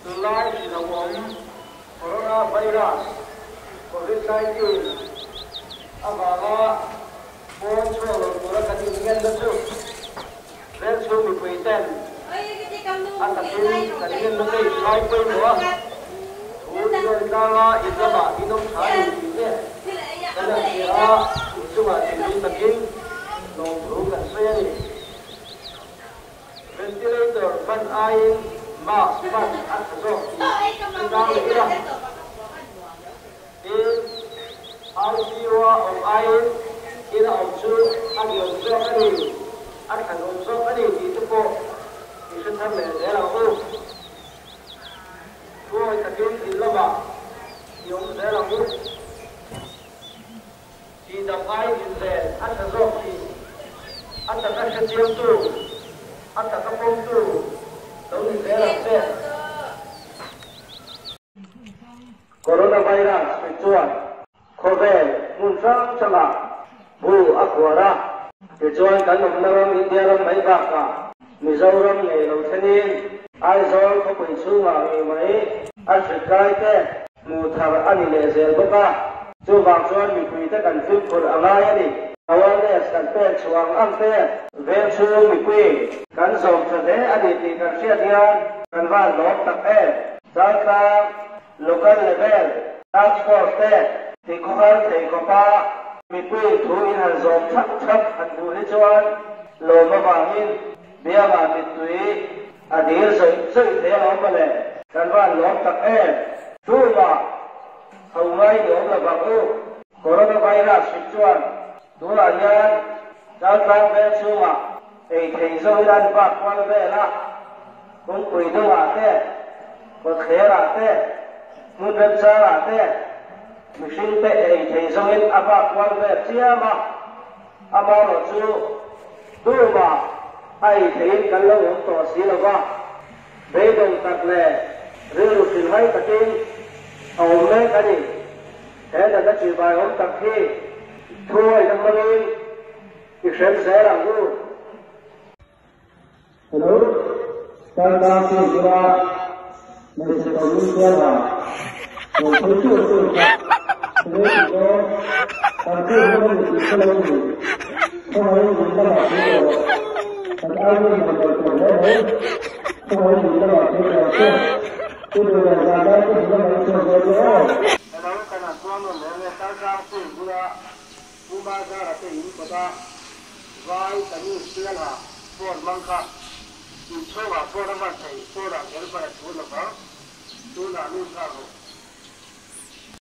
Tunlai hri lo awm Coronavirus, Covid 19, avanga pawn chhuak lo tura kan inngenna chu vengchhung mipui ten a takin kan ngenna te in ngai pawimawh a, thu inawih tlanga in lamah in awm tha a ni tih te kan han hria a, inchungah thinlung takin lawmthu kan sawi a ni. Ventilator hman aiin mask hman a tha zawk tih hre tang leh ila. Tin, ICU-a awm aiin ina awm chu a diawm zawk a ni, a thlanawm zawk a ni tih te pawh i hre thar leh zel ang u. Thuawi takin in lamah i awm zel ang u. Tihdam ai inven a tha zawk tih a taka hrechiangtu, a taka pawmtu lo ni zel ang che. Coronavirus hri chuan khawvel hmun hrang hrangah bu a khuar a. Tichuan kan awmna ram India ram mai bakah Mizoram ngei lo thlengin Aizawl khawpui chhungah ngei mai a hri kai te hmuh thar a ni leh zel bawk a, chuvang chuan mipuite kan fimkhur a ngai a ni. Awareness kan pek chhuah ang ang te veng chhung mipui kan zawm tha hle a ni tih kan hriat hian kan van lawm tak em. Chaltlang Local Level Task Force te ti khawhar thei khawpa mipui thu in han zawm thap thap han hmuh hi chuan lawm avangin biangah mittui a dil zawih zawih thei alawm mawle. Kan van lawm tak em? Tumah ho ngai ni awm lo vang u. Coronavirus hrik chuan tunah hian Chaltlang veng chhungah ei thei zo in an vak kual vel a, kawngpui dungah te, kawtthlerah te, hmun remchangah te mihring te ei thei zo in a vak kual vel chiam a, amaherawh chu tumah a ei theiin kan lo awm tawh si lo va, beidawng tak leh rilru hrilhhai takin a awm mek a ni. He natna chibai awm tak hi thuawihna hmangin i hrem zel ang u. Hello, Chaltlang chu bula hmeichhe ko min siam a, rawn sawi tur tur kha tunge tih dawn, kan tu hun a ni tih hre lo ni, khawngaihin min lamah thil rawh, kan ai min han rawih tawh hle mai, khawngaihin min lamah thil rawh che, i duh leh zan lai te hmu lamah i chhuak dawn nia aw. Hello, kan han chuang nawn leh nge Chaltlang chu bula Pu Mazara te in kawt a vai Chinese sialha phone hmang kha inchhungah phone a hman theih phone ah kher hman a thu lo vang tunah lut nghal rawh.